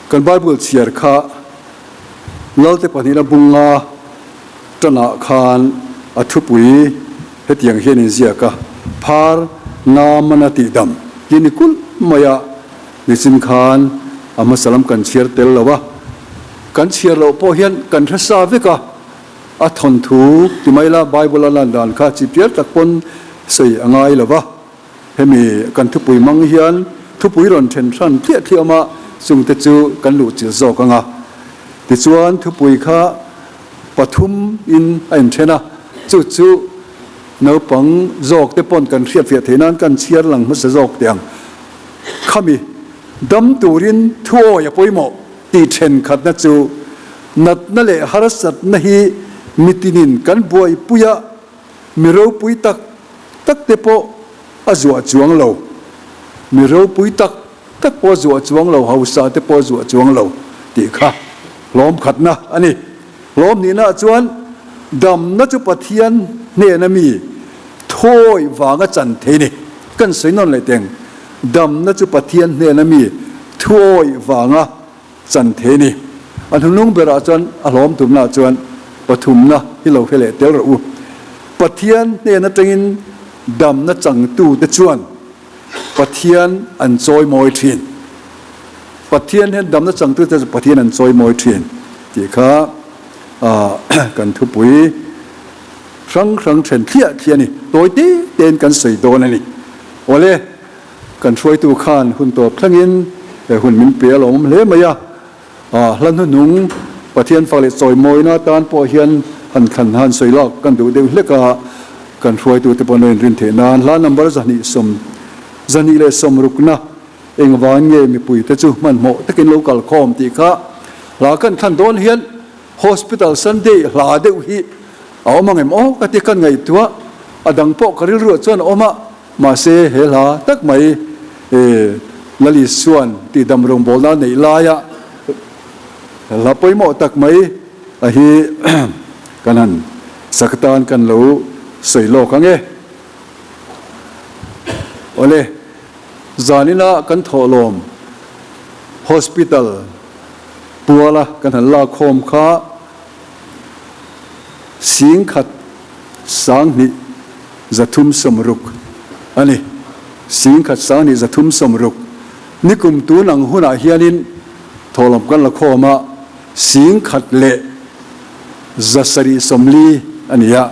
Kan Bible chhiar kha Lalte pahnihna bunga tanah khan a thupui hetiang hian in ziak a, Phar Naamana tihdam tih ni kulh mai a, nichin khan a hmasa lam kan chhiar tel lo a, kan chhiar loh pawh hian kan hre sa vek a, a thawnthu ti mai la Bible a lan dan kha chipchiar tak pawn sawi a ngai lo va. Hemi kan thupui hmang hian thupui rawn then hran thliah thliah awm a, chungte chu kan luh chilh zawk ang a. Tichuan thupui kha pathum in a inthen a, chu chu naupang zawk te pawn kan hriatfiah theih nan kan chhiar lang hmasa zawk teh ang. Khami dam turin thuawi a pawimawh tih thenkhatna chu natna leh harsatna hi mitinin kan buaipui a, Mi ropui tak tak te pawh a zuah chuang lo. Mi ropui tak tak pawh a zuah chuang lo, hausa te pawh a zuah chuang lo tih kha hlawm khatna a ni. Hlawm nihnaah chuan damna chu Pathian hnena mi thawi vanga chan thei ni. Kan sawi nawn leh teng, damna chu Pathian hnena mi thuawi vanga chan thei ni. A hnunung berah chuan a hlawm tumnaah chuan pathumna hi lo hre leh tel rawh u. Pathian hnen atangin damna changtute chuan Pathian an chawimawi thin. Pathian hian damna changtute chu Pathian an chawimawi thin tih kha kan thupui hrang hrang then thliah thliah a ni. Tawi te tein kan sawi dawn a ni. Awle. Kan hruaitu khan hun tawp thlengin he hun min pe a lawmawm hle mai a, hla hnuhnung Pathian fak leh chawimawina atan pawh hian han thlan han sawi lak kan duh deuh hlek a, kan hruaitute pawh an lo inrin theih nan hla number 2 2 60na engvang nge mipuite chu hmanhmawh takin lo kal khawm tih kha hla kan thlan dawn hian Hospital Sunday hla deuh hi a awm ang em aw ka ti kan ngaihtuah a dang pawh ka rilruah chuan a awm a. Mahse, he hla tak mai Lal Isua'n tihdam rawngbawlna a neih laia hla pawimawh tak mai a hi kan han sak atan kan lo sawi lawk ang e. Awle, zanina kan thawhlawm Hospital puala kan han lakkhawm kha 10,000 sanghnih 360 a ni. 10,000 sanghnih 360 nikum tun ang hunah hianin thawhlawm kan la khawm a, 10,000 leh 740 a ni a,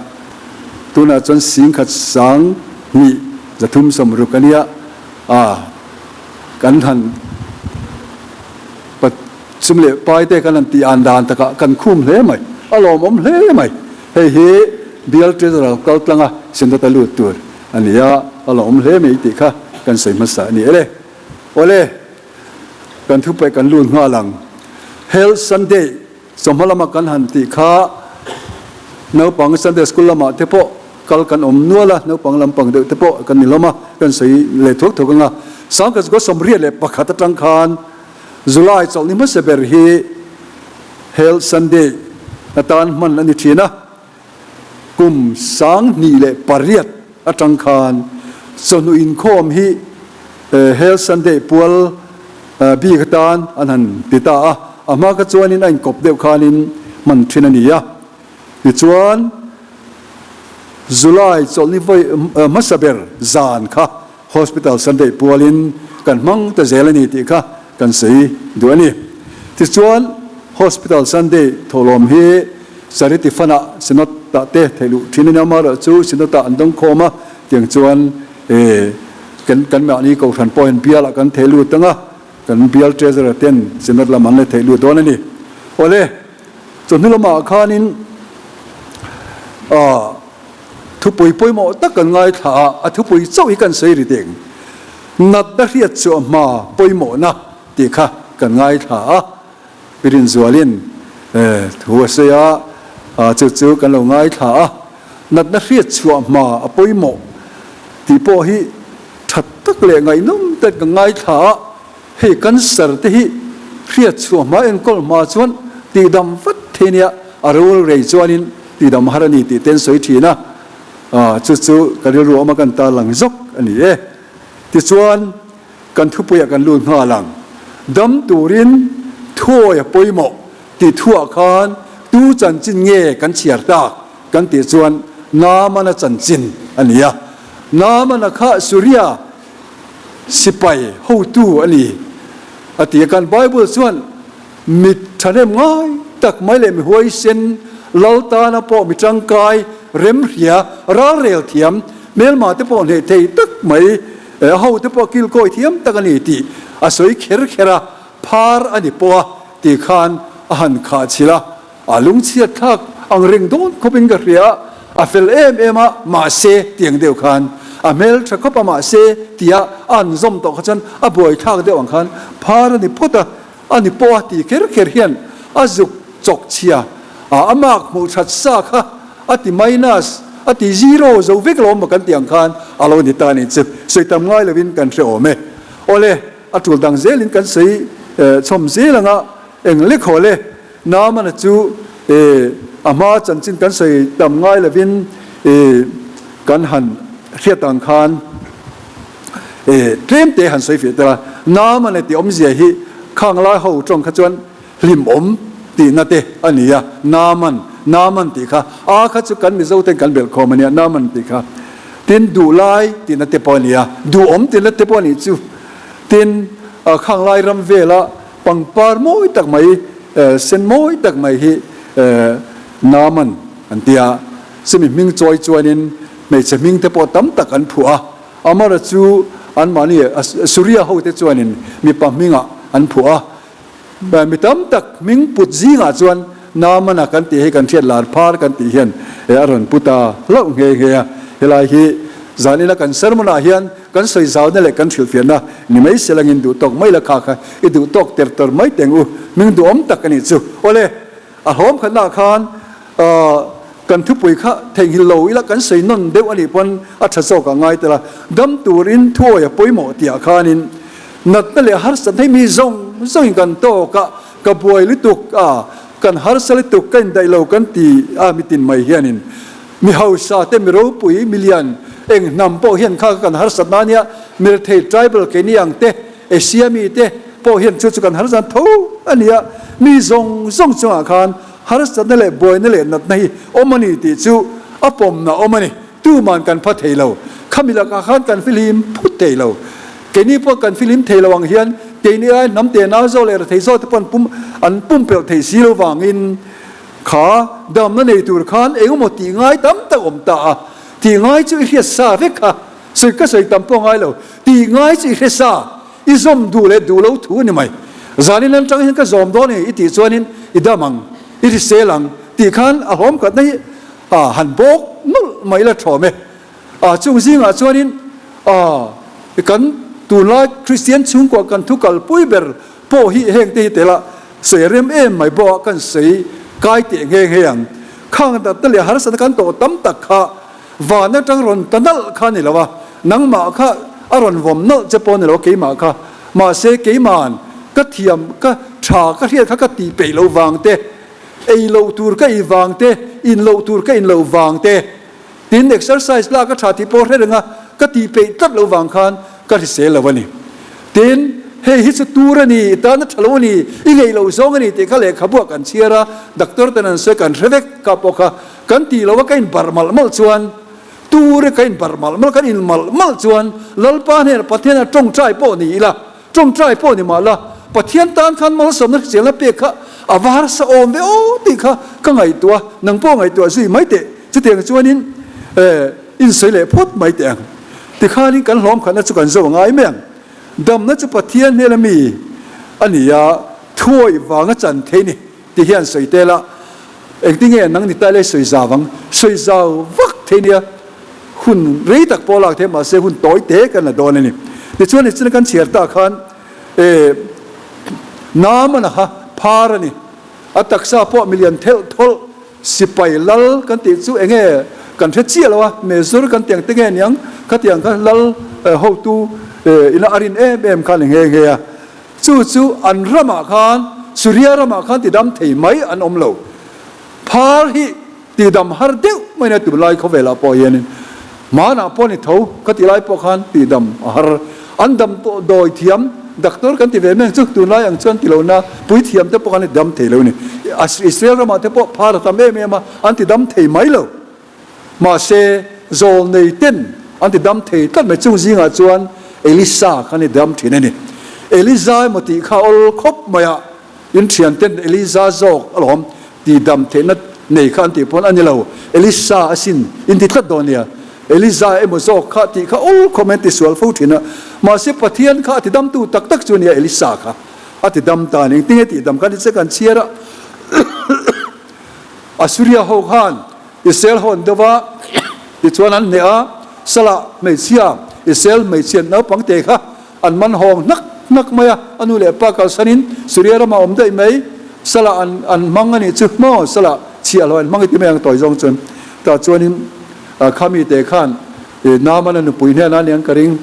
tunah chuan 10,000 sanghnih 360 a nia, a kan han sum leh pai te kan han tih an dan takah kan khum hle mai, a lawmawm hle mai. Hei hi Bial Treasurer kal tlanga Synod-a lut tur a ni a, a lawmawm hle mai tih kha kan sawi hmasa a ni e. Awle, kan thupaih kan lut nghal ang. Health Sunday chawhma lama kan han tih kha naupang Sunday School lamah te pawh kal kan awm nual a, naupang lampang deuh te pawh kan ni hlawm a, kan sawi leh thuak thuak ang a. 1981 atang khan July chawlhni hmasa ber hi Health Sunday atan hman a ni thin a, kum 2008 atang khan chawhnu inkhawm hi Health Sunday pual bik atan an han ti ta a, a hma kha chuanin a inkawp deuh khanin hman thin a ni a. Tichuan July chawlhni vawi hmasa ber zan kha Hospital Sunday pualin kan hmang ta zel a ni tih kha kan sawi duh a ni. Tichuan, Hospital Sunday thawhlawm hi Charity Fund-ah Synod-ah te theih luh thin a ni a, amaherawhchu Synod-ah an dawng khawm a, tiang chuan kan kan mahni kohhran pawh hian bialah kan thei lut ang a, kan bial Treasurer ten Synod lam an la theih lut dawn a ni. Awle, chawhnu lamah khanin ah. Thupui pawimawh tak kan ngaithla a, a thupui chauh hi kan sawi ri ding. Natna hriat chu a hma pawimawhna tih kha kan ngaithla a, Pi Rinzualin thu a sawi a, chu chu kan lo ngaithla a. Natna hriat chhuah hma a pawimawh tih pawh hi tha tak leh ngaihnawm tak kan ngaithla a, hei cancer te hi hriat chhuah hma enkawl hma chuan tihdam vat thei nia, a rul rei chuanin tihdam har a ni tih te an sawi thin a, chu chu ka rilru awma kan tarlang zawk a ni e. Tichuan kan thupuiah kan lut nghal ang, dam turin Thuawi a pawimawh tih thuah khan tu chanchin nge kan chhiar tak kan tih chuan Naamana chanchin a ni a. Naamana kha Suria sipai hotu a ni a ti a. Kan Bible chuan mi thahnem ngai tak mai leh mi huaisen, lal tana pawh mi tangkai, remhria, ralrel thiam, hmelma te pawh hneh thei tak mai, a hote pawh kilkawi thiam tak a ni tih a sawi kher kher a. Phar a ni pawh a ti khan a han khah chhilh a, a lungchhiat thlak ang reng dawn khawpin ka hria a, a fel em em a, mahse tiang deuh khan a hmel tha khawp a mahse tia a an zawm tawh kha chuan a buai thlak deuh ang khan phar a ni phawt a, a ni pawh a ti kher kher hian a zuk chawk chhia a, a mark hmuh that sa kha a ti minus a ti zero zo vek lo maw kan tih ang khan a lo ni ta a nih chu, sawi tam ngai lovin kan hre awm e. Awle. A tul dang zelin kan sawi chhawm zel ang a, eng lek haw le, Naamana chu a hma chanchin kan sawi tam ngai lovin kan han hriat ang khan tlem te han sawi fiah tel a. Naamana tih awmzia hi khang lai ho tawng kha chuan hlimawm tihna te a ni a, Naaman, Naaman tih kha a kha chu kan Mizo ten kan belh khawm a nia, Naaman tih kha. Tin, duhlai tihna te pawh a ni a, duhawm tihna te pawh a nih chu. Tin, khang lai ram vela pangpar mawi tak mai, sen mawi tak mai hi Naaman an ti a, chumi hming chawi chuanin hmeichhe hming te pawh tam tak an phuah a, Amara chu anmahni Suria hote chuanin mipa hmingah an phuah a. Mi tam tak hming put zingah chuan Naamana kan tih hi kan hriat lar phar kan tih hian a rawn pu ta hlauh nghe nghe a. Helai hi zanina kan sermon ah hian kan sawi zauna leh kan hrilhfiahna ni mai se langin duh tawk mai la kha kha i duh tawk ter tawr mai teng u hming duhawm tak a nih chu. Awle, a hlawm khatnaah khan kan thupui kha theihnghilh lo ila kan sawi nawn deuh a nih pawn a tha zawk ah ngai tel a, dam turin thuawi a pawimawh tih ah khanin Natna leh harsatna hi mi zawng zawngin kan tawk a, ka buai lutuk a, kan harsa lutuk, ka indaih lo kan ti a mitin mai hianin mi hausa te, mi ropui, mi lian eng hnam pawh hian kha kan harsatna a nia, mi rethei tribal keini ang te, Asia mi te pawh hian chu chu kan harsatna tho a nia, mi zawng zawng chungah khan harsatna leh buaina leh natna hi awm a ni tih chu a pawmna awm a ni. Tuman kan pha thei lo. Khami lakah khan kan fihlim phut thei lo. Keini pawh kan fihlim thei lo ang hian keini ai hnam te nau zawk leh rethei zawk te pawh an pum an pumpelh thei si lo vangin kha damna nei tur khan engemaw tih ngai tam tak awm ta a. Tih ngai chu i hriat sa vek kha. Sawi ka sawi tam pawh ngai lo. Tih ngai chu i hre sa. I zawm duh leh duh lo thu a ni mai. Zanin atang hian ka zawm dawn e i tih chuanin i dam ang, i hrisel ang tih khan a hlawm khatna hi A han bawk nawlh mai la thawm e. A chung zingah chuanin a kan tunlai Kristian chhungkua kan thu kalpui ber pawh hi heng te hi tel a sawi rem em mai bawk a kan sawi kai teh nghe nghe ang. Khang natna leh harsatna kan tawh tam tak kha van atang rawn ta nalh kha a ni lo a, nangmah kha a rawn vawm nalh che pawh a ni lo a keimah kha. Mahse keima'n ka thiam ka tha ka hriat kha ka tih peih loh vang te, Ei loh tur ka ei vang te, in loh tur ka in loh vang te, tin exercise lak a tha tih pawh hre reng a, ka tih peih tlat loh vang khan ka hrisel lo a ni. Tin, hei hi chu tur a ni, i tan a tha lo a ni, i ngeih loh zawng a ni tih kha lehkhabuah kan chhiar a, doctor ten an sawi kan hre vek kha pawh kha kan tih loh a ka in barh malh malh chuan tur e ka in barh malh malh kan in malh malh chuan Lalpa hnenah Pathian a tawngtai pawh ni ila, Tawngtai pawh ni mah la, Pathian tan khan malsawmna hriselna pek kha a va harsa awm ve aw tih kha ka ngaihtuah a, nang pawh ngaihtuah zui mai teh. Chutiang chuanin insawi leh phawt mai teh ang. Tikhanin kan hlawm khatna chu kan zo ngai mai ang. Damna chu Pathian hnela mi a ni a, thuawih vanga chan thei ni ti hian sawi tel a, engtinge nang ni ta le sawi zau ang, sawi zau vak thei nia. Hun rei tak pawh lak thei mahse hun tawi te kan la dawn a ni. Tichuan nichina kan chhiar ta khan eh Naamana kha phar a ni. A taksa pawh milian thelh thawlh sipai lal kan tih chu enge kan hre chiah lo a, mezur kan tiang te nge niang khatiang kha lal hotu ina a rin em em kha ni nghe nghe a. Chu chu an ramah khan Suria ramah khan tidam thei mai an awm lo. Phar hi Tihdam har deuh mai nia tunlai khawvelah pawh hianin hmanah pawh ni tho ka tih lai pawh khan tihdam a har. An dam tawh dawi thiam. Doctor kan ti ve mai ang chu, tunlai ang chuan ti lo na, puithiam te pawh khan an ti dam thei lo a ni. Israel ramah te pawh phar a tam em em a, an ti dam thei mai lo. Mahse, zawlnei ten an ti dam thei tlat mai. Chung zingah chuan Elisa kha an ti dam thin a ni. Eliza emaw tih kha awl khawp mai a, in thian ten Eliza zawk alawm ti dam theihna nei kha an tih pawn a ni lo. Elisa asin in ti tlat dawn nia. Eliza emaw zawk kha tih kha awl khawp mai an ti sual fo thin a. Mahse, Pathian kha a ti damtu tak tak chu a nia Elisa kha a ti dam ta a ni. Engtin nge tih dam kha ni che kan chhiar a. Assuria ho khan Israel ho an deuh a, tichuan an hneh a, Salah hmeichhia, Israel hmeichhia naupang te kha an man hawng hnak hnak mai a, a nu leh pa kalsanin Suria ramah awm daih mai, Salah an an hmang a nih chu maw, Salah chhiahhlawh an hmang i ti mai ang tawi zawng chuan. Tah chuanin khami te khan Naaman a nupui hnenah a niang ka ring,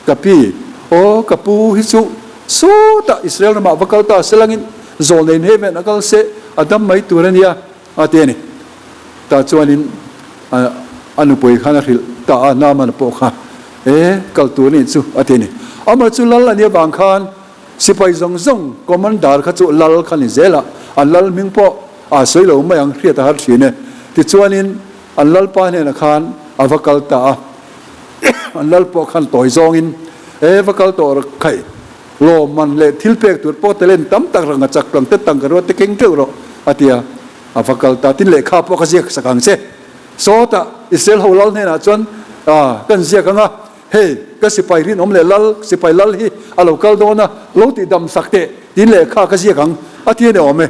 ka pi, aw ka pu hi chu sawtah Israel ramah va kal ta selangin zawlnei hne ven a kal se a dam mai tur a nia. A ti a ni. Tah chuanin a nupui khan a hrilh ta a, Naaman pawh kha, E, kal tur nih chu, a ti a ni. Amah chu lal a nih avang khan sipai zawng zawng commander kha chu lal kha ni zel a, an lal hming pawh a sawi lo mai ang hriat a har thin e. Tichuanin an lalpa hnenah khan a va kal ta a, an lal pawh khan tawi zawngin, E, va kal tawh rawh khai, Lawmman leh thil pek tur pawh talent tam tak rang a chak tlang te tangka ruat te keng teuh rawh, a ti a. A va kal ta. Tin lehkha pawh ka ziak sak ang che. Sawtah Israel ho lal hnenah chuan kan ziak ang a, Hei, ka sipai rinawm leh lal, sipai lal hi a lo kal dawn a, lo tih dam sak teh, tin lehkha ka ziak ang, a ti a ni awm e.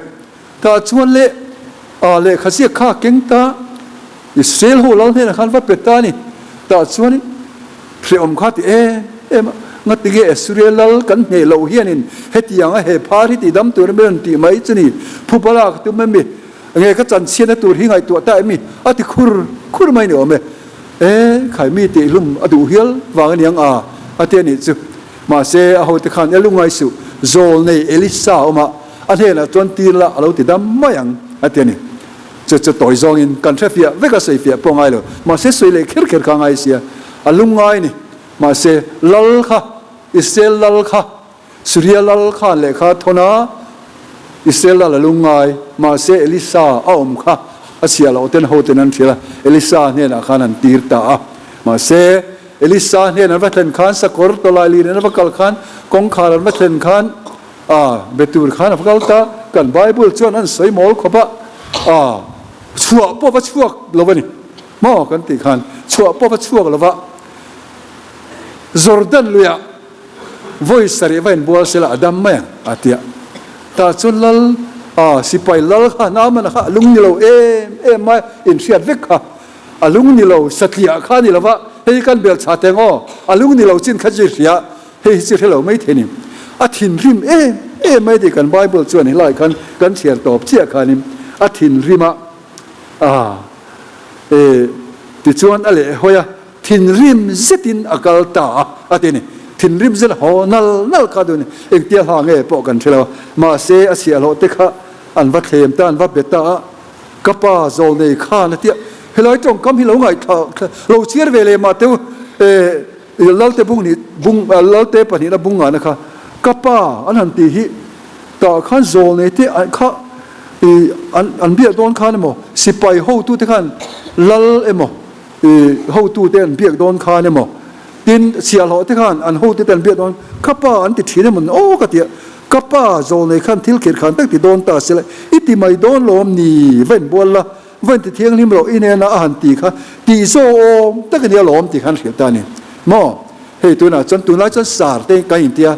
Tah chuan leh lehkha ziak kha a keng ta, Israel ho lal hnenah khan va pe ta a ni. Tah chuan Hrehawm kha ti em em a, ngatinge Assuria lal kan hneh loh hianin hetianga he phar hi tidam tur emaw rawn tih mai chu ni, phuba lak tum emi, nge ka chanchhiatna tur hi ngaihtuah ta emi a ti khur khur mai ni awm e. E, khai mi tihhlum a duh hial vang aniang a, a ti a nih chu. Mahse, a hote khan elu ngai suh, zawl nei Elisa a awm a, a hnenah chuan tir la a lo tidam mai ang, a ti a ni. Chu chu tawi zawngin kan hre fiah vek a, sawi fiah pawh ngai lo. Mahse sawi leh kher kher kha ngai sia, a lungngai ni. Mahse lal kha, Israel lal kha, Suria lal khan lehkha thawn a, Israel lal a lungngai. Mahse Elisa a awm kha a chhia loh ten hoten an hrilh a, Elisa hnenah khan an tir ta a. Mahse Elisa hnen an va thlen khan, sakawr tawlai lin an va kal khan, kawngkhar an va thlen khan, A, be tur khan a va kal ta, kan Bible chuan an sawi mawl khawp a, a, chhuah pawh va chhuak lo a ni maw kan tih khan chhuah pawh va chhuak lo va, Jordan luiah vawi sarih va inbual sela a dam mai ang a ti a, tah chuan lal, a, sipai lal kha Naaman kha a lung ni lo em em mai, inhriat vek kha a lung ni lo satliah kha a ni lo va, hei kan bel chha teng aw, a lung ni lo chin kha chi hria. Hei hi chu hre lo mai thei ni. A thinrim em em mai tih kan Bible chuan helai khan kan chhiar tawp chiah khanin a thinrim a, a e tichuan a lehhawi a, thinrim zetin a kal ta a, a ti a ni. Thinrim zet haw nal nal kha duh a ni. Engtia hla nge pawh kan hre lo a, mahse a chhiahhlawh te kha an va thlem ta, an va be ta a, ka pa zawlnei khan a tia, helai tawngkam hi lo ngaihthla lo chhiar ve leh mah teu e, Lalte bung nih bung Lalte pahnihna bung ngahna kha ka pa an han tih hi tah khan zawlnei te kha i an an biak dawn khan emaw sipai hotute khan lal emaw i hotute an biak dawn khan emaw tin chhiahhlawh te khan an hotute an biak dawn ka pa an ti thin emaw aw ka tia ka pa zawlnei khan thil khirh khan tak ti dawn ta se la i ti mai dawn lawm ni va inbual la Vawiin ti thianghlim loh i nena a han ti kha tih zawm tak a nia lawm tih khan hrilh ta a ni maw? Hei tunah chuan tunlai chuan sar te kan intia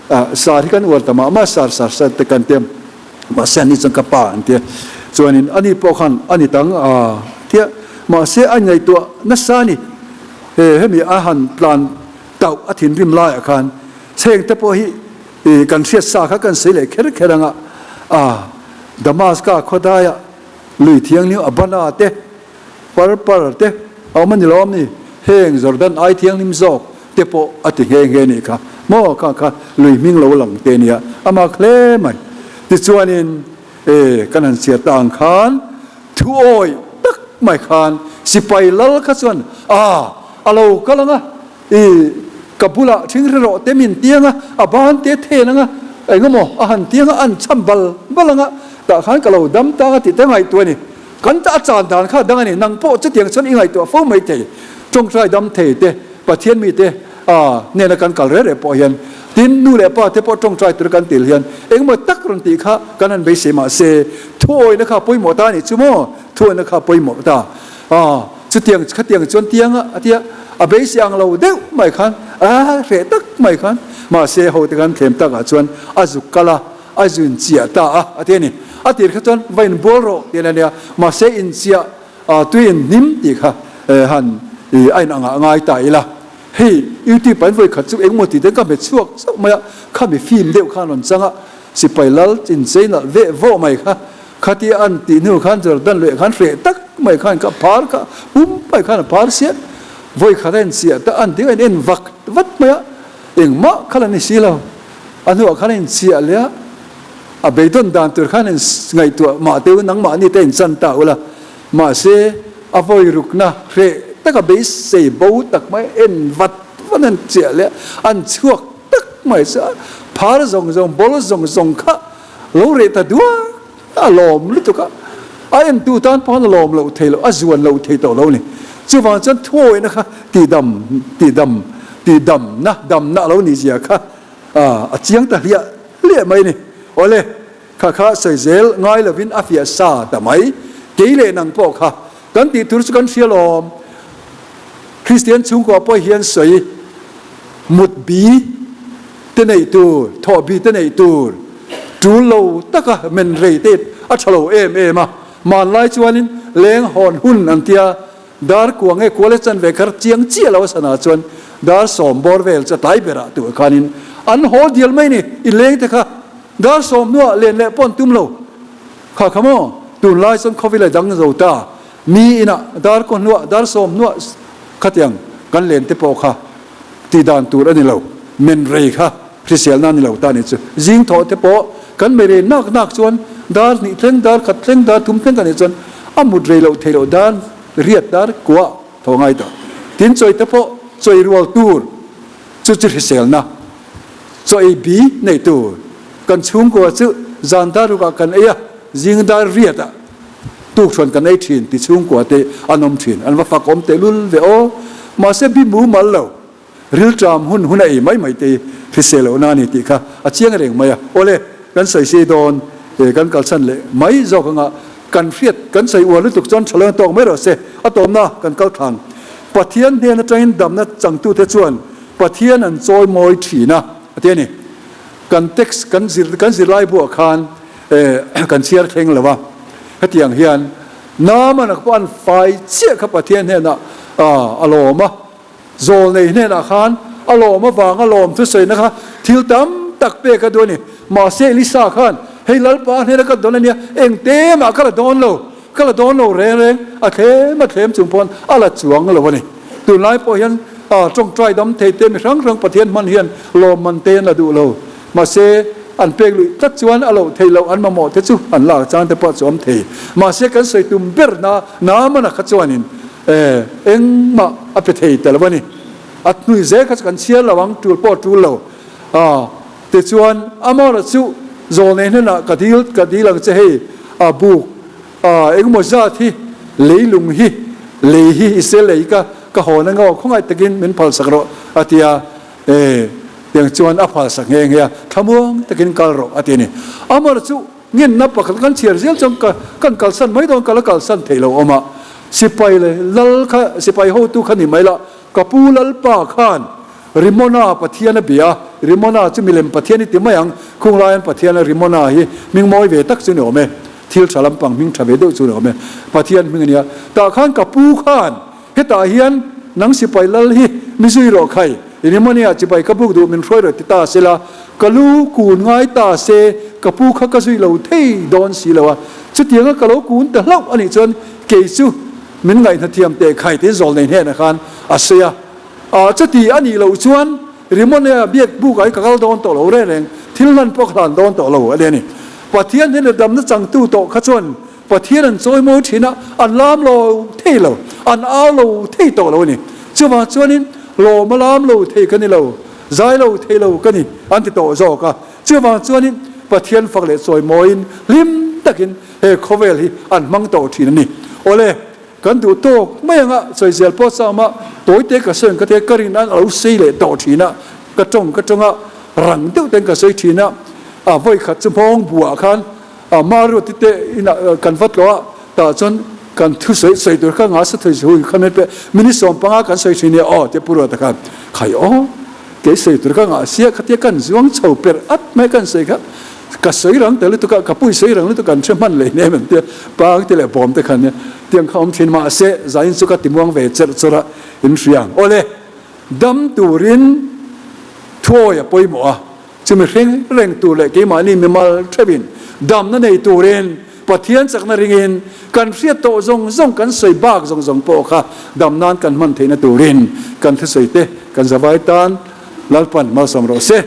ah sar hi kan uar ta mah mah sar sar sar te kan tia mahse ani chuan ka pa an tia chuanin ani pawh khan a ni tang a tia mahse a ngaihtuah nasa a ni he hemi a han tlan tauh a thinrim laiah khan chheng te pawh hi ih kan hriat sa kha kan sawi leh kher kher anga ah Damaska khawdaiah Lui thianghlim Abana te, Parpar te a awm a ni lo am ni? Heng Jordan ai thianghlim zawk te pawh a ti nghe nghe nih kha. Maw kha kha lui hming lo lang te nia a mak hle mai. Tichuanin e kan han chhiar ta ang khan thuawi tak mai khan sipai lal kha chuan a a lo kal ang a i. Ka bulah ṭhingri rawh te min tiang a, a ban te then anga engemaw a han tiang a, an cham bal bal anga tah khan ka lo dam tang a tih te ngaihtuah a ni. Kan a chan dan kha dang a ni. Nang pawh chutiang chuan i ngaihtuah fo mai thei. Ṭawngṭai dam thei te, Pathian mite hnena kan kal reh reh pawh hian, tin nu leh pa te pawh ṭawngṭai tura kan til hian engemaw tak rawn tih kha kan han beisei mah se, thuawina kha pawimawh ta a nih chu maw? Thuawina kha pawimawh ta. Chutiang khatiang chuan tianga a tia a beisei ang lo deuh mai khan a hreh tak mai khan mahse ho te khan thlem takah chuan a zuk kal a, a zu inchiah ta a a ti a ni. A tir kha chuan va inbual rawh tih a nia, mahse inchiah tui inhnim tih kha han a inangah ngai ta ila. Hei YouTube ah in vawi khat chu engmaw tih te ka hmet chhuak chauh mai a, khami film deuh khan rawn chang a, sipai lal inchei nalh veh vawh mai kha Khatia an tih hnu khan Jordan luih khan hreh tak mai khan ka phar kha pum mai khan a phar siah. Vawi khat a inchiah ta an tih a in en vak vat mai a, engmah kha la ni si lo. A hnuah khan a inchiah leh a, a beidawn dan tur khan in ngaihtuah mah teu nangmahni te inchan ta ula. Mahse a vawi rukna hreh taka beisei bo tak mai en vat vat an chiah leh a, an chhuak tak mai chu a phar zawng zawng ball zawng zawng kha Lo reh ta duak a lawm lutuk a, a entu tan pawh a lawm loh thei loh, a zuan loh thei tawh lo a ni. Chuvang chuan thuawihna kha tihdam, tihdam, tihdamna, damna a lo nih zia kha a chiang ta hliah hliah mai a ni. Awle, kha kha sawi zel ngai lovin a fiah sa ta mai. Kei leh nang pawh kha kan tih tur chu kan hria lawm. Kristian chhungkua pawh hian sawi mut bi te neih tur, thawh bi te neih tur, tul lo taka men rei te a tha lo em em a. Hmanlai chuanin leng hawn hun an tia, dar kua nge kual e chan ve kar chiang chiah lo a sana chuan dar sawm bawr vel chu a tlai berah tur khanin an haw dial mai ni, i leng te kha dar sawm hnuah len leh pawh an tum lo. Kha kha maw, tunlai chuan khawvel a dang zo ta, mi inah dar kaw hnuah, dar sawm hnuah khatiang kan len te pawh kha tih dan tur a ni lo, men rei kha hriselna a ni lo ta a nih chu. Zing thawh te pawh kan mei rei nak nak chuan dar hnih thleng, dar khat thleng, dar thum thleng kan nih chuan a mut rei loh theih loh dar riat dar kuah thaw ngai tawh. Tin chawi te pawh chawi rual tur chu chu hriselna chaw ei bi nei tur. Kan chhungkua chu zan dar rukah kan ei a, zing dar riatah Tukhruan kan ei thin ti chhungkua te an awm thin. An va fak awm tehlul ve aw. Mahse bi mumal lo, rilṭam hun hun a ei mai mai te hi hrisel lohna a ni tih kha a chiang reng mai a. Awle, kan sawi sei dawn e, kan kalchhan leh mai zawk anga kan hriat kan sawi uar lutuk chuan tha leng tawk mai rawh se. A tawmna kan kal thlang. Pathian hnen atangin damna changtute chuan Pathian an chawi mawi thin a, a ti a ni. Kan text kan zir kan zirlai buah khan kan chhiar thleng lo a, hetiang hian Naamana pawh an fai chiah kha Pathian hnenah a lawm a, Zawlnei hnenah khan a lawm avanga lawm thusawina kha thil tam tak pek a duh a ni. Mahse Elisa khan, Hei Lalpa hnena ka dawn a nia, engte mah ka la dawn lo, ka la dawn lo reng reng, a thlem a thlem chung pawn a la chuang lo a ni. Tunlai pawh hian tawngtai dam thei te mi hrang hrang Pathian hman hian lawmman te an la duh lo. Mahse, an pek luih tlat chuan a loh theih loh an mamawh te chu an lak chang te pawh chu awm thei. Mahse, kan sawi tum ber na Naamana kha chuanin engmah a pe thei ta lo a ni. A hnui zel kha chu kan chhiar lo ang, tul pawh a tul lo. Tichuan, Amara chu zawlnei hnenah ka dil ka dil ang che hei, a buk engemaw zat hi leilung hi lei hi i sel lei ka ka hawn ang aw, khawngaih takin min phalsak rawh a ti a. E, tiang chuan a phalsak nghe nghe a, thlamuang takin kal rawh a ti a ni. Amar chu ngenna pakhat kan chhiar zel chuan ka kan kalsan mai dawn, ka la kalsan theih lo awm a. Sipai leh lal kha, sipai hotu kha ni mai la, ka pu Lalpa khan Rimona Pathian a bia a, Rimona chu milem Pathian i ti mai ang, khung laiin Pathian a Rimona hi hming mawi ve tak chu ni awm e, thil tha lampang hming tha ve deuh chu ni awm e, Pathian hming a nia. Tah khan ka pu khan Hetah hian nang sipai lal hi mi zui rawh khai, Rimania chibai ka buk duh min hruai rawh ti ta sela, ka lu kun ngai ta se ka pu kha ka zui lo thei dawn si lo a, chutianga ka lo kun ta hlauh a nih chuan kei chu min ngaihnathiam teh khai tiin Zawlnei hnenah khan a sawi a. Ah, chuti a nih loh chuan Rimania biak bukah hi ka kal dawn tawh lo reng reng, thil hlan pawh ka hlan dawn tawh lo a ni a ni. Pathian hnena damna changtu tawh kha chuan Pathian an chawi mawi thin a, an lam lo thei lo, an au lo thei tawh lo a ni. Chuvang chuanin Lawm a lam lo thei ka ni lo, zai lo thei lo ka ni, an ti tawh zawk a. Chuvang chuanin Pathian fak leh chawimawiin hlim takin he khawvel hi an hmang tawh thin a ni. Awle, kan duh tawk mai anga sawizel pawh chama tawite ka sawi ang ka tia ka rin an alo sei leh tawh thin a, ka tawng ka tawng a, rang deuh ten ka sawi thin a, a vawi khat chu hmawng buah khan a Maruati te inah kan va tlawh a, tah chuan kan thu sawi sawi tur kha nga sa thei hui kha min pe minute 15 kan sawi thin nia aw tia Pu Ruata khan khai aw kei sawi tur kha ngah sia khatia kan zuang chho per at mai kan sawi kha ka sawi rang ta lutuk a ka pui sawi rang lutuk kan hre hman leh hnem an tia pang te leh bawm te khan nia tiang kha awm thin mahse zain chu ka ti muang ve cherh chawrh a in hria ang awle dam turin thuawi a pawimawh a. Chumi hreng reng tur leh keimahni mimal theuhin damna nei turin Pathian chakna ringin kan hriat tawh zawng zawng kan sawi bak zawng zawng pawh kha dam nan kan hman theihna turin kan thusawi te kan zavai tan Lalpan malsawm rawh se.